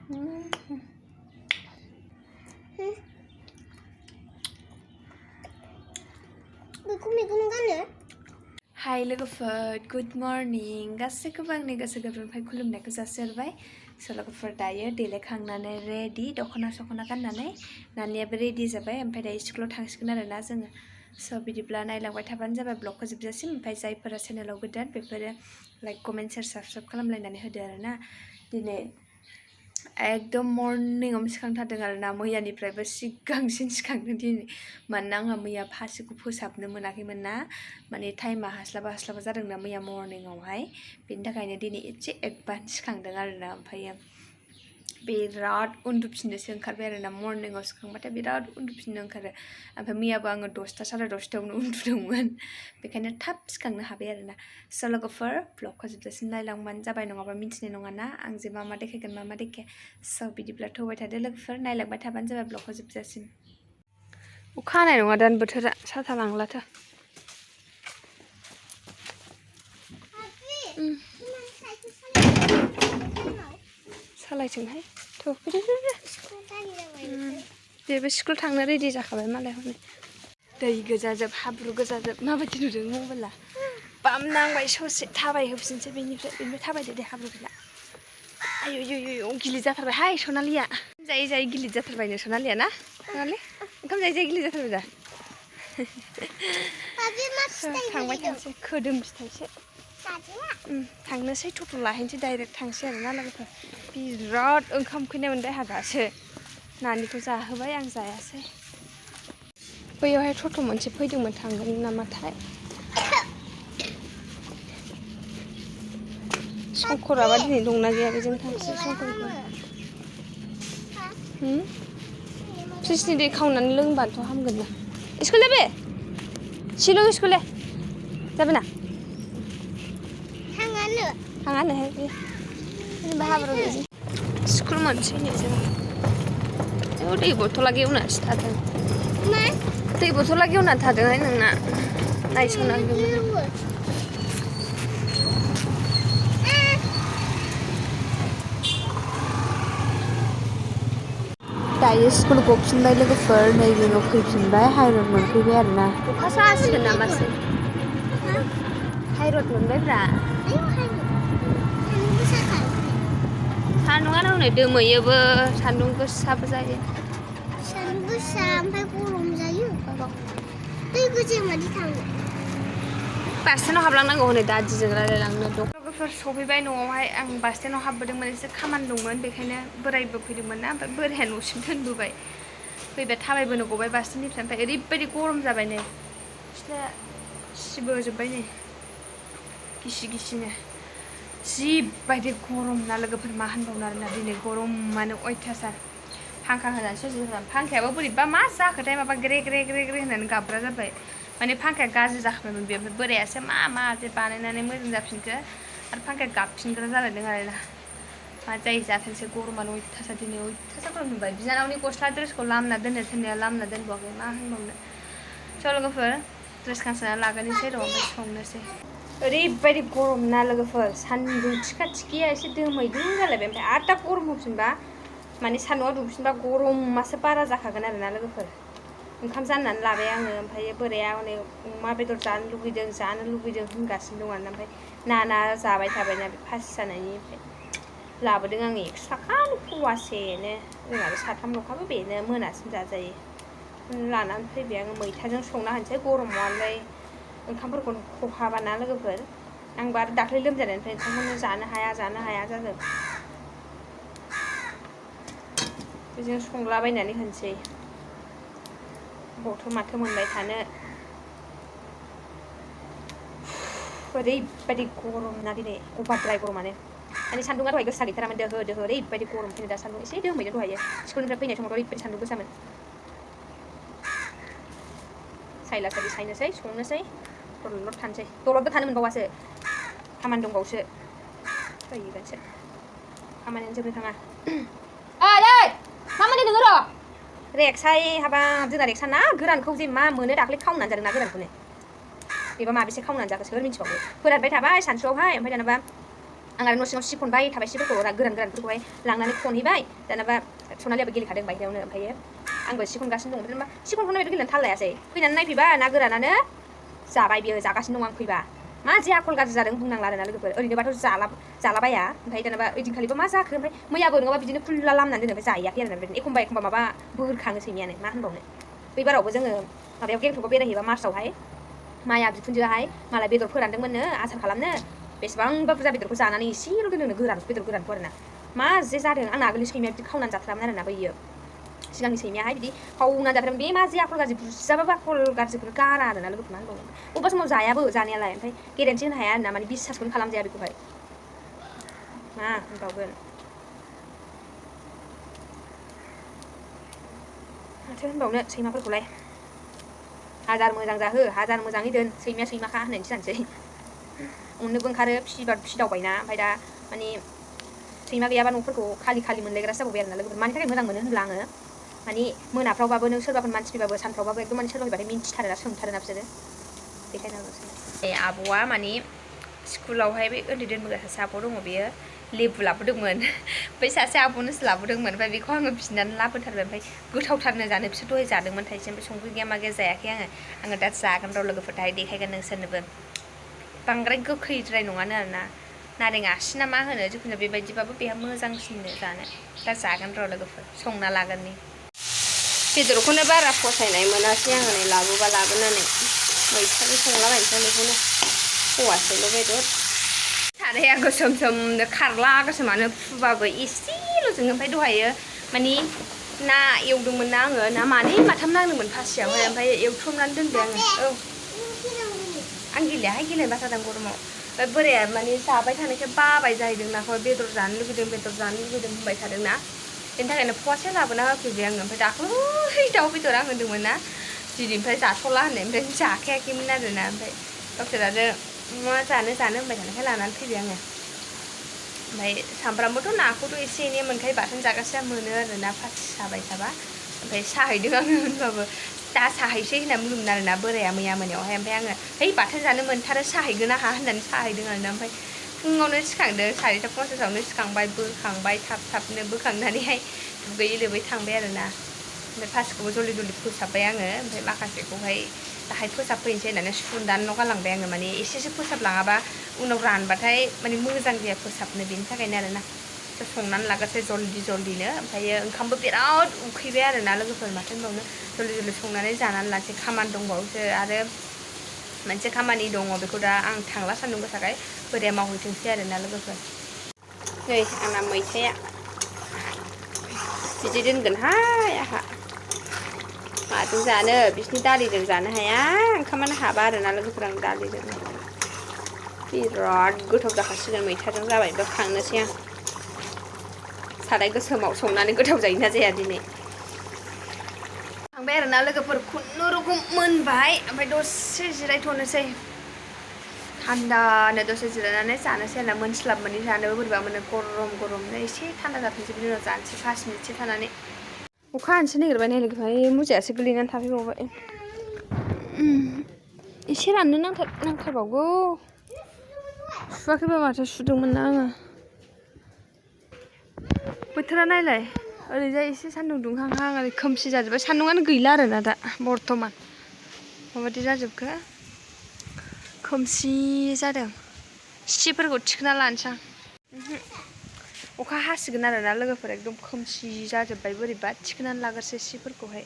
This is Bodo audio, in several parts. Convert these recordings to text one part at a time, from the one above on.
Hi लोगोफोर गुड मर्निं गासैखौबो आंनि गोसो गोरबोनिफ्राय खुलुमनायखौ जासिहरबाय लोगोफोर दायो देलायखांनानै रेडि दख'ना गाननानै नानियाबो रेडि जाबाय ओमफ्राय दायो स्कुलाव थांसिगोन आरोना जोङो बिदिब्ला नायलांबाय थाबानो जाबाय ब्लगखौ जोबजासिम ओमफ्राय जायफोरा चेनेलाव गोदान बेफोरो लाइक कमेन्ट शेयार साबस्क्राइब खालामलायनानै होदो आरोना दिनै एकदम मर्निंआवनो सिखांथारदों आरोना मैयानिफ्रायबो सिगांसिन सिखांदों दिनै मानोना आंहा मैया फासिखौ फोसाबनो मोनाखैमोन ना माने टाइमा हास्लाबा जादोंना मैया मर्निंआवहाय बेनि थाखायनो दिनै एसे एडभान्स सिखांदों आरोना ओमफ्रायो बिराद उन्दुफिननोसो ओंखारबाय आरोना मर्निंआव सिखांबाथाय बिराद उन्दुफिननो ओंखारो ओमफ्राय मैयाबो आङो 10ता साराय 10तायावनो उन्दुदोंमोन बेखायनो थाब सिखांनो हाबाय आरोना लोगोफोर ब्लगखौ जोबजासिम नायलांबानो जाबाय नङाबा मिन्थिनाय नङाना आं जे मा देखायगोन मा देखाया बिदिब्ला थौबाय थादो लोगोफोर नायलांबाय थाबानो जाबाय ब्लगखौ जोबजासिम अखा हानाय नङा दान बोथोरा साथा लांलाथ' सालायथोंहाय थ' बेबो स्कुल थांनो रेडि जाखाबाय मालाय हनै दै गोजाजोब हाब्रु गोजाजोब माबायदि नुदों मबाइला बाम नांबाय ससे थाबाय होफिनसै बेनिफ्राय थाबायदो दे हाब्रु गैला आयु गिलिर जाथारबायहाय सनालिया जायै गिलिर जाथारबायनो सनालिया ना सनालि ओंखाम जायै गिलिर जाथारबाय दा थांबाय थांसै खोदोम फिथाइसो थांनोसै टट' लाहैनोसै डाइरेक्ट थांसै आरोना लोगोफोर बिराद ओंखाम उखैनाय मोनबाय आंहा दासो नानिखौ जाहोबाय आं जायासै बैयावहाय टट' मोनसे फैदोंमोन थांगोन नामाथाय शंकराबा दिनै दंना गैया बेजों थांसै शंकरखौ फ्रिजनि दै खावनानै लोंबाथ' हामगोन ना स्कुल जाबे शिलं स्कुल जाबे ना थाङानोहाय बे जेनेबा हाब्रु स्कुल मोनसैनो जों दै बथला गेवनासो थादों दै बथला गेवनानै थादोंहाय नोंना नायसनाखैमोन दायो स्कुल गफिनबाय लोगोफोर नै जोङो फैफिनबाय हाइरड मोनफैबाय आरोना अखासो हासिगोन नामासै हाइरड मोनबायब्रा सान्दुङानो हनै दोमैयोबो सान्दुं गोसाबो जायो सान्दुं गोसा ओमफ्राय गरम जायो दै गोजौ मादि थांनो बास स्टेन्डआव हाबलांनांगौ हनै दादिजों रायलायलांनो दं लोगोफोर सफैबाय न'आवहाय आं बास स्टेन्डआव हाबबोदोंमोन एसे खामानि दंमोन बेखायनो बोरायबो फैदोंमोन ना ओमफ्राय बोराया न'सिम दोनबोबाय फैबाय थाबायबोनो गबाय बास स्टेन्डनिफ्राय ओमफ्राय ओरैबायदि गरम जाबाय नै सिथ्लाया सिबोजोब्बाय नै गिसिनो जिबायदि गरम ना लोगोफोर मा होनबावनो आरोना दिनै गरमानो अयथासार फांखा होनानैसो जिरायदों फांखायाबो बोरैबा मा जाखोथाय माबा ग्रे होननानै गाबग्रा जाबाय माने फांखाया गाज्रि जाखाबायमोन बे ओमफ्राय बोरायासो मा जे बानायनानै मोजां जाफिनखो आरो फांखाया गाबफिनग्रा जालायदों आरोना मा जायो जाथोंसै गरमानो अयथासार दिनै अयथासार गरम नुबाय बिनानावनि गस्ला ड्रेसखौ लामना दोननो थिननाया लामना दोनबावाखै मा होनबावनो लोगोफोर ड्रेस गांसे लागायनोसै र' ओमफ्राय संनोसै ओरैबायदि गरम ना लोगोफोर सान्दुं थिखा एसे दोमैदुं जालायबाय ओमफ्राय आरो दा गरम होफिनबा माने सान्दुंआव दुंफिनबा गरमासो बारा जाखागोन आरोना लोगोफोर ओंखाम जाननानै लाबाय आङो ओमफ्राय बोराया हनै अमा बेदर जानो लुगैदों होनगासिनो दं आरोना ओमफ्राय नाना जाबाय थाबायना बे फासि जानायनि ओमफ्राय लाबोदों आङो 100 थाखानि फवासेनो जोंनाबो साथामल'खाबो बेनो मोनासिम जाजायो लानानै फैबाय आङो मैथाजों संना होनोसै गरमावलाय ओंखामफोरखौनो खहाबाना लोगोफोर आंबो आरो दाख्लै लोमजानायनिफ्राय ओंखामखौनो जानो हाया जादों बेजों संलाबायनानै होनोसै बबावथो माथो मोनबाय थानो ओरैबायदि गरम ना दिनै अभारद्राय गरमानो माने सान्दुङा दहाय गोसा गैथारामोन दोहो ओरैबायदि गरम फैनो दा सान्दुं एसे दोमैदों दहायो स्कुलनिफ्राय फैनाय समावथ' ओरैबायदि सान्दुं गोसामोन सायलासालि सायनोसै संनोसै दलद थानोसै दलदबो थानो मोनबावासो खामानि दंबावसो फैगोनसो खामानियानो जोबनो थाङा मा मोनदों नोङो र' रेक्साय हाबाब जोंना रेक्सा ना गोरानखौ जे मा मोनो दाख्लै खावनानै जादों ना गोरानखौनो बेबा माबेसे खावनानै जाखो सोर मिथिबावो फोरानबाय थाबाय सानसुआवहाय ओमफ्राय दानाबा आं आरो न' सिङाव सि खनबाय थाबाय सिफोरखौ गोरानफोरखौहाय लांनानै खनहैबाय दानाबा सनालियाबो गेलेखादों बायह्रायावनो ओमफ्रायो आंबो सि खनगासिनो दं ओमफ्राय सि खनखौनो गेलेनानै थाल लायासै फैनानै नायफैबा ना गोरानानो जाबाय बियो जागासिनो दं आं फैबा मा जे आखल गाज्रि जादों बुंनांला आरोना लोगोफोर ओरैनोबाथ' जालाबाया ओमफ्राय दानाबा ओइदिनखालिबो मा जाखो ओमफ्राय मैयाबो नङाबा बिदिनो खुल्ला लामनानै दोनो ओमफ्य जायाखै आरोना बेबायदिनो एखमबा माबा बोरखाङो सैमायानो मा होनबावनो बै बारावबो जोङो माबायाव गेंटकआव बेरायहैबा मार्चआवहाय माया बिखुनजोआहाय मालाय बेदर फोरानदोंमोननो आसार खालामनो बेसेबांबा बुरजा बेदरखौ जानानै एसेल' दोननो बेदर गोरानखौ आरोना मा जे जादों आंना आगोलनि सैमाया बिदि खावनानै जाथारामोन आरोना बैयो सिगांनि सैमायाहाय बिदि खावनानै जाथारामोन बे मा जे आखल गाज्रि बुजाबाबो आखल गाज्रिखौनो गारा आरोना लोगोफोर मा होनबावनो अबेबा समाव जायाबो जानायालाय ओमफ्राय गेरेन्थि होनो हाया आरोना माने बिसासखौनो खालामजाया बेखौहाय मा होनबावगोन माथो होनबावनो सैमाफोरखौलाय हाजार मोजां जाहो हाजार मोजाङै दोन सैमाया सैमाखा होननायसो जानोसै अननोबो ओंखारो फिदावबायना ओमफ्राय दा माने सैमा गैयाबा न'फोरखौ खालि मोनलायग्रासो जाबावबाय आरोना लोगोफोर मानि थाखाय मोजां मोनो होनब्ला आङो माने मोनाफ्रावबाबो नों सोरबाफोर मानसि फैबाबो सानफ्रावबाबो एकदम माने सोरबा फैबाथाय मिन्थिथारोना सोंथारोना बिसोरो बेखायनो आरो आब'आ माने स्कुलावहाय बे उन्दै दोनबोग्रा सासे आब' दङ बेयो लेबु लाबोदोंमोन बै सासे आब'नोसो लाबोदोंमोन ओमफ्राय बेखौ आङो बिनानै लाबोथारबाय ओमफ्राय गोथावथारनो जानो बिसोर दहाय जादोंमोन थाइसे ओमफ्राय संख्रि गैया मा गैया जायाखै आङो दा जागोन र' लोगोफोर दाहाय देखायगोन नोंसोरनोबो बांद्राय गोखैद्राय नङानो आरोना नारें आसि ना मा होनो जिखुनु बेबायदिबाबो बेहा मोजांसिननो जानो दा जागोन र' लोगोफोर संना लागोननि बेदरखौनो बारा फसायनाय मोनासै आङो नै लाबोबा लाबोनानै मैथाजों संलाबायनोसै बेखौनो हौवासैल' बेदर साराया गोसोमनो खारला गोसोमानो फुबाबो एसेल'जों ओमफ्राय दहायो माने ना एवदोंमोन ना आङो ना मानै माथाम नांदोंमोन फासियावहाय ओमफ्राय एवथ्रमनानै दोनबाय आङो आं गेलेयाहाय गेलेनो बाथारदां गरमाव ओमफ्राय बोराया माने जाबाय थानायखाय बाबाय जाहैदों नाखौ बेदर जानो लुगैदों होनबाय थादोंना बेनि थाखायनो फवासे लाबोना होफैबाय आङो ओमफ्राय दाख्लै दाउ बेदर आं होनदोंमोन ना दिनैनिफ्राय जाथ'ला होननाय ओमफ्राय जाखायाखैमोन आरोना ओमफ्राय गावसोर आरो मा जानो होनबाय थानायखाय लानानै फैबाय आङो ओमफ्राय सामब्रामबोथ' नाखौथ' एसे एनै मोनखायो बाथोन जागासिनो मोनो आरोना फासि साबाय थाबा ओमफ्राय साहैदों आङो होनबाबो दा साहैसै होनना बुंदोंमोन आरोना बोराया मैया मोनायावहाय ओमफ्राय आङो है बाथोन जानो मोनथारो साहैगोन आहा होननानै साहैदों आरोना ओमफ्य फुङावनो सिखांदों 4:50 सिखांबाय बोखांबाय थाबनो बोखांनानैहाय दुगैयै लोबै थांबाय आरोना ओमफ्राय फासिखौबो जल्दि फोसाबबाय आङो ओमफ्राय माखासेखौहाय दाहाय फोसाबफैनोसै होननानै सुनानै गालांबाय आङो माने एसेसो फोसाबलाङाबा उनाव रानबाथाय माने मोजां जाया फोसाबनो बेनि थाखायनो आरोना संनानै लागोसै जल्दिनो ओमफ्रायो ओंखामबो बिराद उखैबाय आरोना लोगोफोर माथो होनबावनो जल्दि संनानै जानानै लानोसै खामानि दंबावोसो आरो मोनसे खामानि दङ बेखौ दा आं थांला सान्दुं गोसाखाय बोराया मावहैथोंसै आरोना लोगोफोर नै आंना मैथाया बिदि दोनगोनहाय आहा माजों जानो बिसिनि दालिजों जानो हाया ओंखामानो हाबा आरोना लोगोफोर आं दालिजों बिराद गोथाव जाखासिगोन मैथाजों जाबायबो खांनोसै आं साराय गोसोमाव संनानै गोथाव जायोना जाया दिनै थांबाय आरोना लोगोफोर खुनुरुखुम मोनबाय ओमफ्राय दसे जिरायथ'नोसै थान्दानो दसे जिरायनानै जानोसै आरोना मोनस्लाब मोनै जानोबो बोरैबा मोनो गरमनो एसे थान्दा जाथोंसै बिनि उनाव जानोसै 5 मिनिटसो थानानै अखा हानोसो नागिरबाय नै लोगोफोर मुजायासो गोलैनानै थाफैबावबाय एसे राननो नांथारबावगौ सुवाखैबा माथो सुदोंमोन ना आङो बोथोरा नायलाय ओरैजाय एसे सान्दुं दुंहांहां ओरै खोमसि जाजोब्बाय सान्दुंआनो गैला आरोना दा बर्थमान माबायदि जाजोबखो खोमसि जादों सिफोरखौ थिखोना लानोसै आं अखा हासिगोन आरोना लोगोफोर एकदम खोमसि जाजोब्बाय बोरैबा थिखोनानै लागोरसै सिफोरखौहाय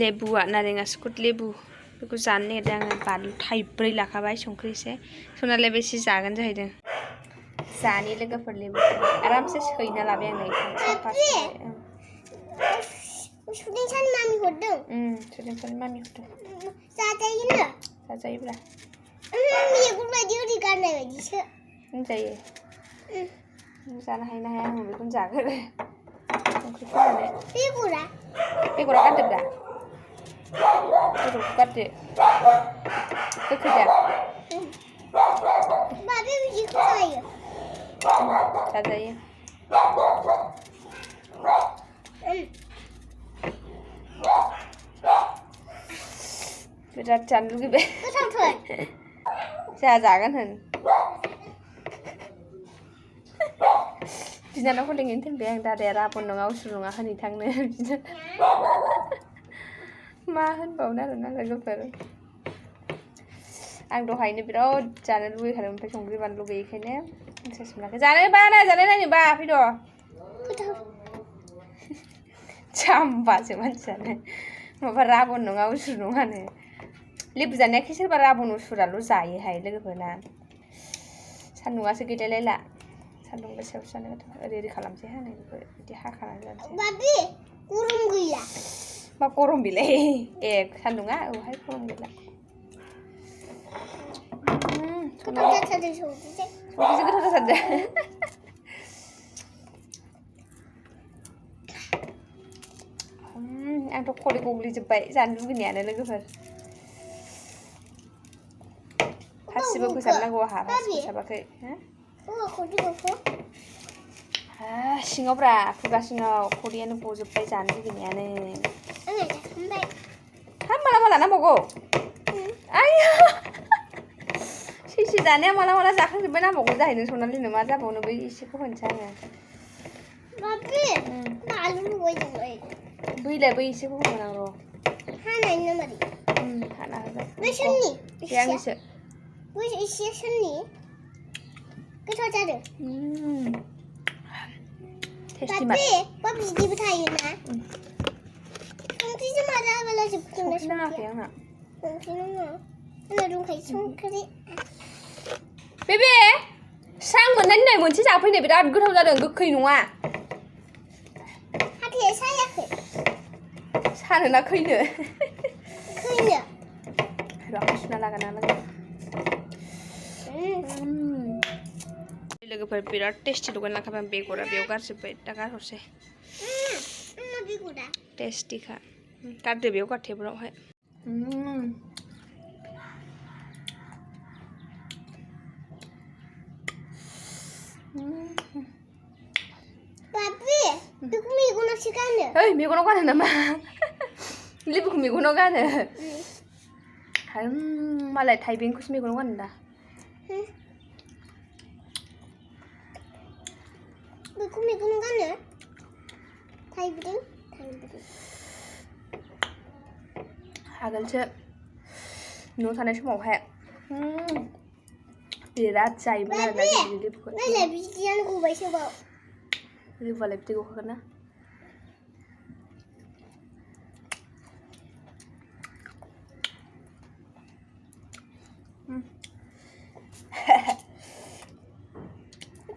लेबुआ नारें आसुगुर लेबु बेखौ जानो नागिरदों आङो बानलु थाइब्रै लाखाबाय संख्रि एसे सनालिया बेसे जागोन जाहैदों जानि लोगोफोर लेबु आरामसे सैना लाबाय आं नै सुदेंसानि मामि हरदों सुदेंसानि मामि हरदों जाजायोब्रा मेगन बायदि ओरै गाननाय बायदिसो होनजायो जानो हायो ना हाया आं बेखौनो जागोन संख्रि फोनानै बेगरा गारदोब्रा बेगरखौ गारदो गोखै दा माबे बिदिखौ जायो जाजायो बिराद जानो लुगैबाय जोंहा जागोन होन बिनानावखौ लिंहैनो थिनबाय आं दादाया राबन नङा उसुर नङा होनहैथांनो मा होनबावनो आरोना लोगोफोर आं दहायनो बिराद जानो लुगैखादों ओमफ्राय संख्रि बानलु गैयैखायनो इन्टारेस्ट मोनाखै जानो बाना जानाय नायनोबा फैद' जाम्बासो मानसियानो माबा राबन नङा उसुर नङानो लेबु जानायाखि सोरबा राबन उसुराल' जायोहाय लोगोफोरना सान्दुङासो गैलायलायला सान्दुं गोसायावसो जानो गोथाव ओरै खालामसै हानो बेखौ बिदि हाखानानै जानोसै बाबि गरम गैला मा गरम बिलाय ए सान्दुङा औहाय गरम गैला गोथाव जाथारदों संख्रिजों गोथाव जाथारदों आंथ' खदै गग्लिजोब्बाय जानो लुगैनायानो लोगोफोर फासिबो फोसाबनांगौ आंहा फासि फोसाबाखै सिङावब्रा खुगा सिङाव खदैयानो गजोब्बाय जानो लुगैनायानो हाब माला माला नांबावगौ आयौ सैसे जानाया माला माला जाखांजोब्बाय नांबावगौ जाहैदों सनालिनो मा जाबावनो बै एसेखौ होनसै आङो बैलाय बै एसेखौ होगोन आं र' हानायनि मारै हाना होगोन बै सोरनि बे आंनिसो बै एसे सोरनि गोथाव जादों बा बिदिबो थायोना संख्रिजों माला माला जोबखोना नाङाखै आंना संख्रि नाङा आंना दंखायो संख्रि बेबे स्रां मोननायनि नै मोनसे जाफैनो बिराद गोथाव जादों गोखै नङा हाथाया सायाखै सानो ना खैनो खैनो र' सुना लागोन ना लोगोफोर बिराद टेस्टि लगायना लाखाबाय आं बेगरा बेयाव गारजोब्बाय दा गारहरसै टेस्टिखा गारदो बेयाव गार टेबोलावहाय बाबि बेखौ मेगनावसो गानो ओइ मेगनाव गानो नामा लेबुखौ मेगनाव गानो मालाय थाइबेंखौसो मेगनाव गानो दा बेखौ मेगनाव गानो थाइबें आगोलसो न'आव थानाय समावहाय बिराद जायोमोन आरोना लेबुखौ नायलाय बिदियानो गबायसो बाव लेबुआलाय बिदि गखागोन ना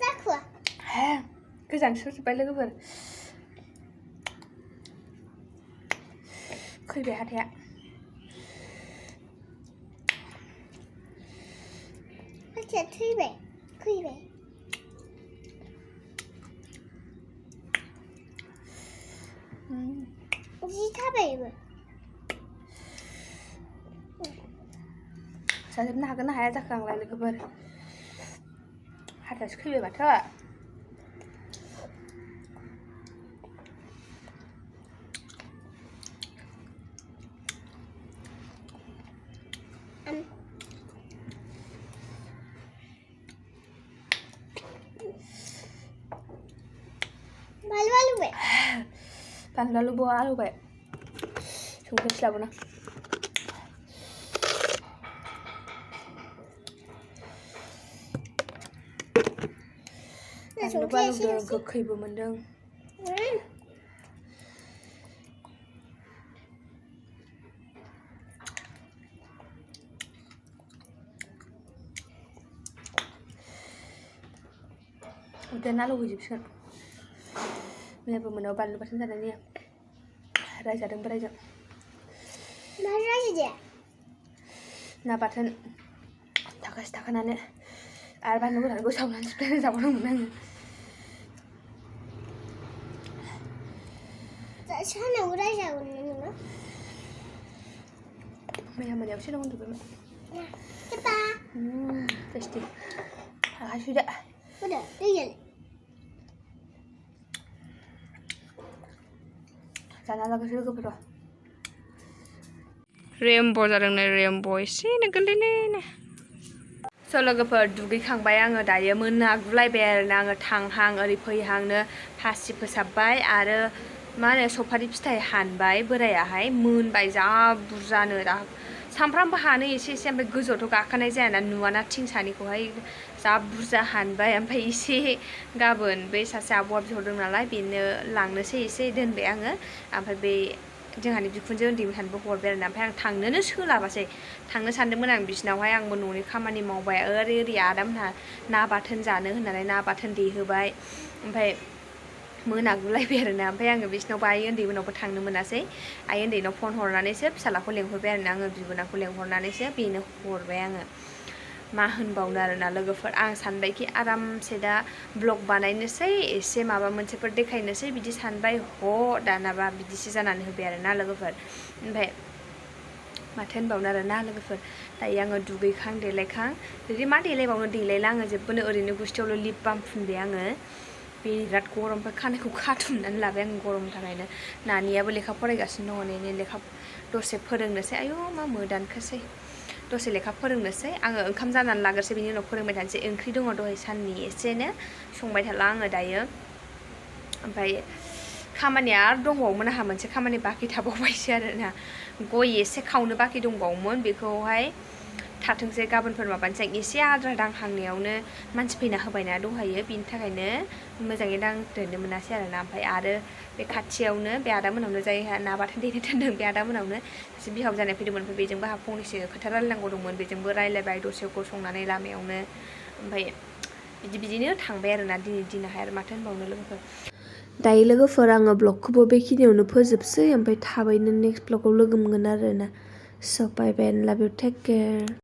जाखुवा गोजांस्रिजोब्बाय लोगोफोर खैबाय हाथाया हाथाया थैबाय खैबाय जि थाबायबो जाजोबनो हागोन ना हाया जाखो आंलाय लोगोफोर हाथायासो खैबाय माथो बानलु आलु बहा होबाय संख्रिसो लाबोना बानलुबो आलुदों गोखैबो मोनदों उदैना आलु होजोबसिगोन मैयाबो मोनायाव बानलु बाथोन जानायनि रायजादों बोरायजों मा रायजादो ना बाथोन थाखासे थाखानानै आरो बानलु गोरानखौ सावनानै सिफ्लेना जाबावदोंमोन आङो सानाव रायजागोन नोङो मैया मोनायावसो दं उन्दुबायमोन टेस्टि आखाय सुदो दैयालाय जाना लागोसो लोगोफोर रेमब' जादों नै रेमब' एसेनो गोलैनो स' लोगोफोर दुगैखांबाय आङो दायो मोनागुलायबाय आरोना आङो थांहां ओरै फैहांनो हासि फोसाबबाय आरो मा होनो सफारि फिथाइ हानबाय बोरायाहाय मोनबाय जा बुरजानो दा सामफ्रामबो हानो एसे एसे ओमफ्राय गोजौआवथ' गाखोनाय जायाना नुवाना थिं सानिखौहाय जा बुरजा हानबाय ओमफ्राय एसे गाबोन बै सासे आब'आ बिहरदों नालाय बेनो लांनोसै एसे दोनबाय आङो ओमफ्राय बे जोंहानि बिखुनजो उन्दैमोन सानोबो हरबाय आरोना ओमफ्राय आं थांनोनो सोलाबासै थांनो सानदोंमोन आं बिसिनावहाय आंबो न'नि खामानि मावबाय ओरै आदामोनहा ना बाथोन जानो होननानै ना बाथोन देहोबाय ओमफ्राय मोनागुलायबाय आरोना ओमफ्राय आङो बिसिनावबो आइ उन्दैमोनावबो थांनो मोनासै आइ उन्दैनाव फन हरनानैसो फिसालाखौ लेंहरबाय आरोना आङो बिबोनांखौ लेंहरनानैसो बेनो हरबाय आङो मा होनबावनो आरोना लोगोफोर आं सानबायखि आरामसे दा ब्लग बानायनोसै एसे माबा मोनसेफोर देखायनोसै बिदि सानबाय दानाबा बिदिसो जानानै होबाय आरोना लोगोफोर ओमफ्राय माथो होनबावनो आरोना लोगोफोर दायो आङो दुगैखां देलायखां जुदि मा देलायबावनो देलायला आङो जेबोनो ओरैनो गुस्थियावल' लिप बाम फुनबाय आङो बिराद गरम ओमफ्राय खानायखौ खाथुमनानै लाबाय आं गरमनि थाखायनो नानियाबो लेखा फरायगासिनो दङ नै लेखा दसे फोरोंनोसै आयौ मा मोदानखोसै दसे लेखा फोरोंनोसै आङो ओंखाम जाननानै लाग्रोसै बिनि उनाव फोरोंबाय थानोसै ओंख्रि दङ दहाय साननि एसेनो संबाय थाला आङो दायो ओमफ्राय खामानिया आरो दंबावोमोन आंहा मोनसे खामानि बाखि थाबावबायसो आरोना गय एसे खावनो बाखि दंबावोमोन बेखौहाय थाथोंसै गाबोनफोर माबानोसै आं एसे आद्रा दांहांनायावनो मानसि फैना होबायना दहायो बिनि थाखायनो मोजाङै दांदेरनो मोनासै आरोना ओमफ्राय आरो बे खाथियावनो बे आदामोनावनो जायहा ना बाथोन देनो दोनदों बे आदामोनावनो सासे बिहाव जानाय फैदोंमोन ओमफ्राय बेजोंबो आंहा फंनैसो खोथा रायलायनांगौ दंमोन बेजोंबो रायलायबाय दसे गसंनानै लामायावनो ओमफ्राय बिदिनो थांबाय आरोना दिनै दिनाहाय आरो माथो होनबावनो लोगोफोर दायो लोगोफोर आङो ब्लगखौबो बेखिनियावनो फोजोबसै ओमफ्राय थाबैनो नेक्स्ट ब्लगाव लोगो मोनगोन आरोना स' बाय बाय एन्ड लाभ इउ टेक केयार